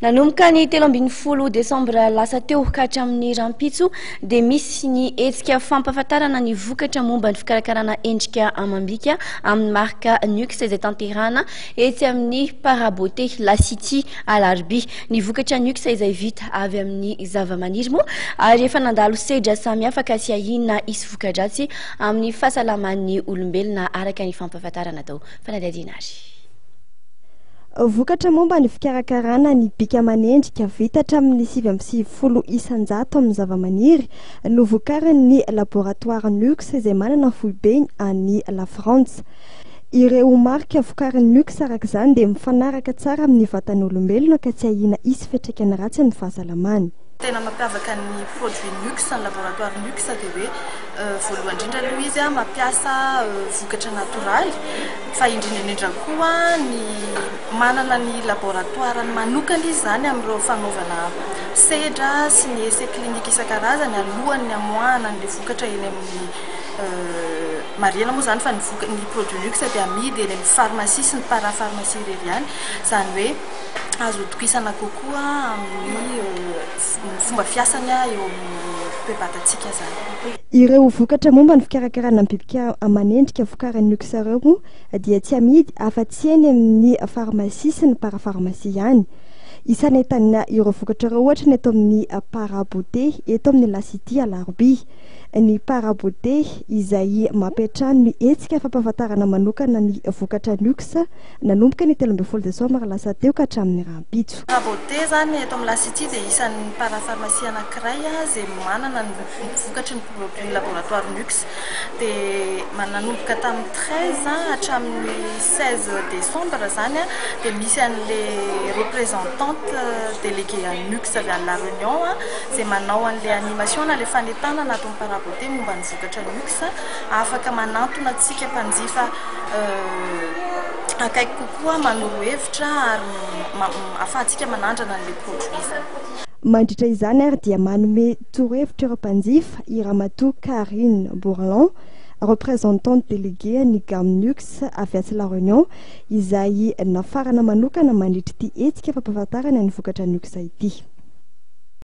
Nanomboka ny 13 desambra lasa teo ka hatramin'ny rahampitso dia misy ny hetsika fampahafantarana ny vokatra momba ny fikarakarana endrika amam-bika amin'ny marika Nux izay tanterahana etsy amin'ny Parabeauté La City Alarobia. Ny vokatra Nux izay vita avy amin'ny zavamaniry moa ary efa nandalo sedra samihafa ka tsy ahiana hisy voka-dratsy amin'ny fahasalaman'ny olombelona araka ny fampahafantarana atao. Fanadihadiana ary. Vokatra momba ny fikarakarana ny bika aman'endrika vita hatramin'ny 99% amin'ny zavamaniry no vokarin'ny laboratoara Nux izay manana foibeny any Lafrantsa. Ireo marika vokarin'ny Nux araka izany dia mifanaraka tsara amin'ny vatan'olombelona ka tsy ahiana hisy fiantraikany ratsy amin'ny fahasalamany. Tena mampiavaka ny produit Nux, ny laboratoire Nux dia hoe voalohany indrindra aloha izy mampiasa vokatra natoraly fa indrindra indrindra koa ny manana ny laboratoire-ny manokana izy izany amin'ireo fanaovana sedra sy ny essai clinique isan-karazany alohan'ny hamoahana an'ilay vokatra eny amin'ny marihana moa izany fa ny voka- ny produit Nux dia amidy eny amin'ny pharmacie sy ny parapharmacie irery ihany, izany hoe azo itokisana kokoa amin'ny fomba fiasany eo amin'ny toe-batantsika izany. Ireo vokatra momba ny fikarakarana ny bibika aman'endrika vokarin'ny Nux ireo moa dia tsy amidy afa-tsy eny amin'ny farmasia sy ny parafarmasia ihany. Isan'ny ahitana ireo vokatra ireo ohatra ny eto amin'ny Para Beauté eto amin'ny La City Alarobia. Ny Para Beauté izay mampiantrano ny hetsika fampahafantarana manokana ny vokatra Nux nanomboka ny 13 desambra lasa teo ka hatramin'ny rahampitso. Para Beauté izany eto amin'ny La City dia isan'ny parafarmasia anankiray izay manana ny vokatry ny produit laboratoire Nux dia nanomboka tamin'ny 13 hatramin'ny 16 décembre izany dia misy an'ilay représentante déléguée an'ny Nux avy any La Réunion izay manao an'ilay animation na ilay fanentanana ato amin'ny Para Beauté momba ny vokatra Nux, afaka manantona antsika mpanjifa akaiky kokoa, manoro hevitra ary ahafahantsika manandrana an'ilay produit izany. Mandritra izany ary dia manome torohevitra ireo mpanjifa i Ramatoa Karine Bourlon, représentante déléguée an'ny gamme Nux avy atsy La Réunion, izay nafarana manokana mandritra ity hetsika fampahafantarana ny vokatra Nux ity.